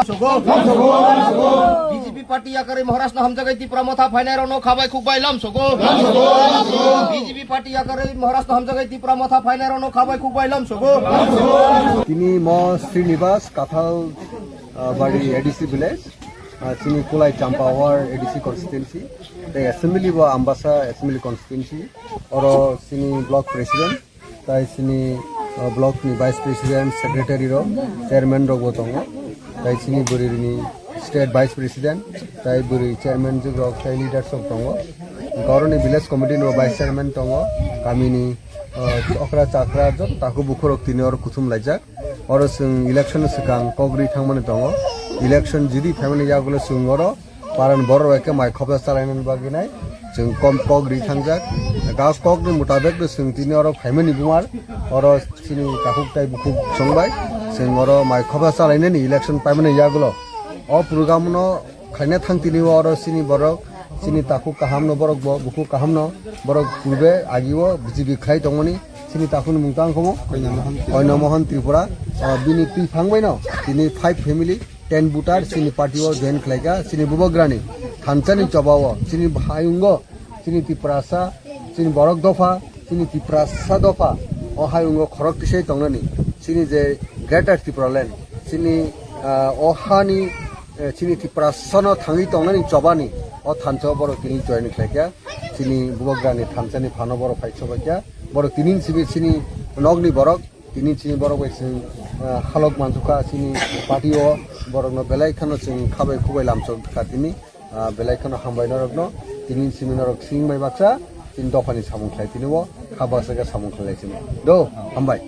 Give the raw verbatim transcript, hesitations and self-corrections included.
Sogo. B J P party yakarwi Maharashtra hamjagai Tipra Motha phainai rokno khabai khukbai lam sogo. B J P party yakarwi Maharashtra hamjagai Tipra Motha phainai rokno khabai khukbai lam sogo. Tini mo Srinivas Kathal, uh, Bari A D C village, uh, chini Kulai Champa War A D C constituency, the assembly bo Ambasa assembly constituency, oro chini block president, tai chini, uh, block ni vice president, secretary rok, chairman rok bo tongo. Tai chini bwrwi ni state vice president, tai bwrwi chairman rok, tai leaders rok tongo. Hwnkhe oro ni village committee ni bo vice chairman tongo. Kami ni, uh, okra chakra joto takhuk bukhuk rok tini oro kuthum laijak. Oro chwng election swkang kok ri thangmani tongo. Election jodi phaimani yagulo chwng oro Paran borok bai khe mai khopsa chalainani bagwi nai chwng kom kok ri thangjak. Ga kokni mutabek no chwng tini oro phaimani bumar, oro chini takhuk tai bukhuk chwng bai chwng oro mai khopsa chalainani election paimani yagulo. O program no khaina thang tini oro chini borok, chini takhuk kaham no borok bo, bukhuk kaham no borok purbe agi o B J P khlai tongmani chini takhuk ni mung tang khomo Koina Mohan Tripura. Koina Mohan Tripura, o bini twi phang bai no tini five family ten voter chini party o join khlaika, chini bubagrani thansa ni choba o, chini hayungo, chini Tiprasa, chini borok dopha, chini Tiprasa dopha o hayungo khorok tisai tongnani, chini je Greater Tipraland, chini, ah, o hani, eh, chini Tiprasa no thangwi tongnani chobani o thansa o borok tini join khlaika, chini bubagrani thansa ni phano borok phai chobaikha, borok tini simi chini nokni borok. Tini chini borok bai chwng, ah, halok manthokha chini party o, borokno belai kheno chwng khabai khubai lamchok kha tini, ah, belai kheno hambai norokno tini chini norok sing bai baksa tini dophani samung khlai tini o kha baksa khe samung khlai chini do hambai.